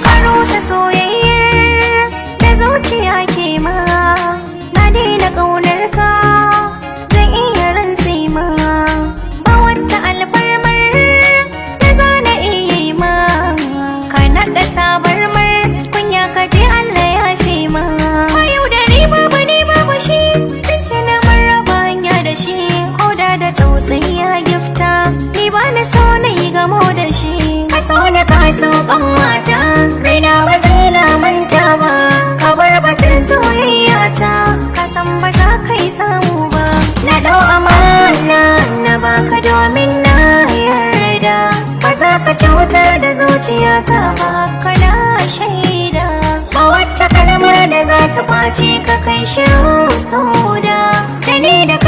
Ka rusa soyayyar da zuciya ke ma. Na daina ƙaunar ka, zan iya rantse ma. Ba wata alfarmar da za na iya yi ma. Ka naɗa tabarmar kunya, ka je Allah ya fi ma. Ba yau da riba ba ne babu shi, tuntuna mun raba hanya da shi. Ko da da tsautsayi ya gifta, ni ba na so na yi gamo da shi. Ka so na ka so mata, raina ba zai lamanta ba. Ka bar batun soyayya ta, ka san ba za ka yi samu ba. Na dau amana na baka domin na yarda, ba za ka cutar da zuciyata ba, kana shaida. Ba wata kalmar da za ta kwace ka, kai shiru soda da ni da kai.